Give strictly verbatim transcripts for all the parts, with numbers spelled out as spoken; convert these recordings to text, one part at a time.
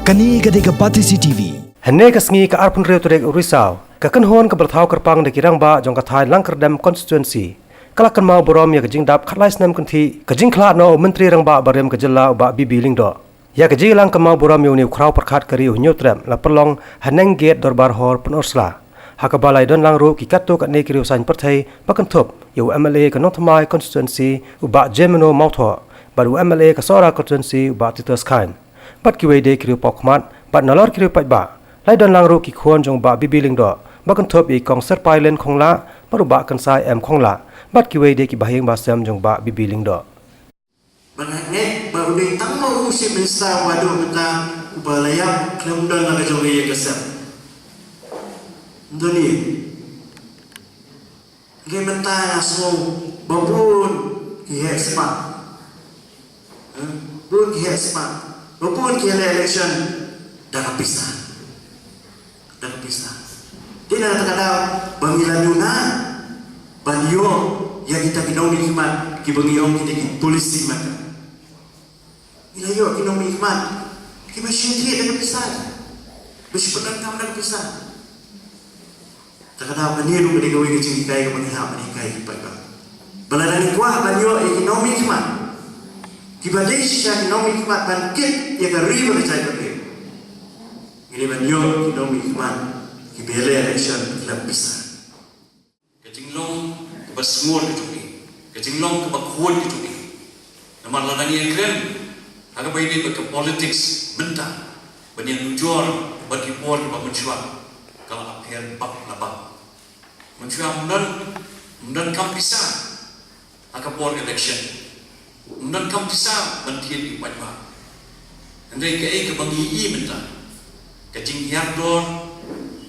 Kane ka dei ka Batesi T V. Hynne ka sngi ka arphew hynriew tarik u Risaw, ka kynhun kaba la thaw kyrpang da ki rangbah jong ka thaiñ Langkyrdem Constituency ka la kynmaw burom ïa ka jingdap khatlai snem kynthih ka jingkhlad na u Myntri Rangbah barim ka jylla u Bah B B Lyngdoh. Ïa ka jingïalang kynmaw burom ïa une u khraw pyrkhat ka ri u Hynñiewtrep la pynlong ha Neng Gate Dorbar Hor Pynursla, ha kaba la ïadonlang ruh ki katto katne ki riewsaiñ pyrthei ba kynthup ïa u M L A ka Nongthymmai Constituency u Bah Jemino Mawthoh, bad u M L A ka Sohra Constituency u Bah Titus Chyne, bad kiwei de ki riew paw khmat, bad nalor ki riew paidbah la ïadonlang ruh ki khun jong u Bah B B Lyngdoh ba kynthup ïa i Kong Syrpailin Khonglah bad u Bah Kynsai M Khonglah, bad kiwei de ki bahaïing bahasem jong u Bah B B Lyngdoh. Ba nga ngeit ba u dei tang ma u Chief Minister uba dei mynta uba la ïap khlem don la ka jong ka ïa ka sem. Ym don ïa. Ngi mynta nga sngew ba bun ki heh spat. Eh, bun ki heh spat. Ba bun ki leh election da ka pisa. Da ka pisa. Te na kata ka daw ba ngi la ñiewna ban ïoh ïa kita ki nongmihkhmat kiba ngi ong kita ki policy maker. Ngi la ïoh ki nongmihkhmat kiba shu thied da ka pisa. Ba shu pyndonkam da ka pisa. Kata ka daw kane ruh ka dei kawei ka jinghikai kaba ngi hap ban hikai ki paidbah. Ba lada ngi kwah ban ïoh ïa ki nongmihkhmat kiba dei shisha ki nongmihkhmat ban kit ïa ka ri bad ka jaitbynriew, ngi dei ban ïoh ki nongmihkhmat kiba leh election khlem pisa. Ka jinglong kaba sngur ka jong ngi, ka jinglong kaba khuid ka jong ngi. Namar lada ngi ïakren ha kaba ïadei bad ka politics mynta, ban ïanujor bad ki por kiba mynshuwa, ka la pher bak la bak. Mynshuwa ym don, ym don kam pisa ha ka por election. Ym don kam pisa ban thied ïa u paidbah. Hynrei kaei kaba ngi ïohi mynta, ka jinghiar dor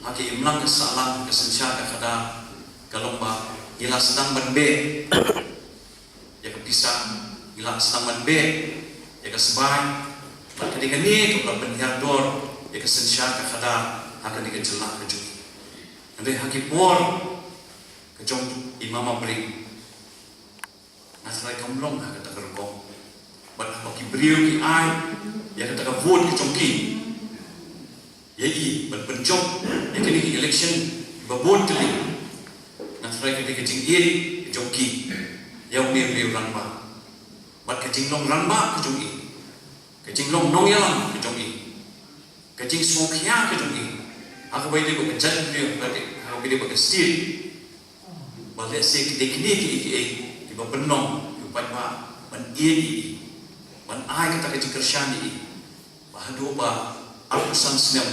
ha ka imlang ka sahlang, ka synshar ka khadar, ka long ba ngi la sdang ban beh ïa ka pisa, ngi la sdang ban beh ïa ka sbai. Bad ka dei kane kaba la pynhiar dor ïa ka synshar ka khadar ha kane ka jylla ka jong ngi. Hynrei ha ki por ka jong i Mama Bring, nga tharai kam long ha kata ka rukom. Bad haba ki briew ki ai ïa kata ka vote ka jong ki ïa i ban pynjop ïa kine ki election ba bun tylli, nga tharai ka dei ka jingïeit ka jong ki ïa une u briew rangbah. Bad ka jinglong rangbah ka jong i, ka jinglong nongïalam ka jong i, ka jingsngewkhia ka jong i ha kaba ïadei bad ka jaitbynriew, ha kaba ïadei bad ka state. Ba lehse ki dei kine kiei kiei kiba pynlong ïa u paidbah ban ïeit ïa i, ban ai kata ka jingkyrshan ïa i. Ba haduh ba arphew san snem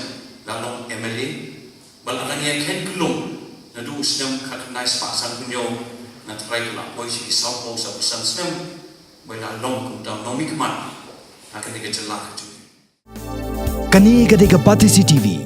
la long M L A, ba la nang ïa khein kyllum naduh u snem khatkhyndai spah sanphew hynñiew, nga tharai ka la poi sha ki sawphew, sawphew san snem ba la long kum u nongmihkhmat ha kane ka jylla ka jong ngi. Kane ka dei ka Batesi T V.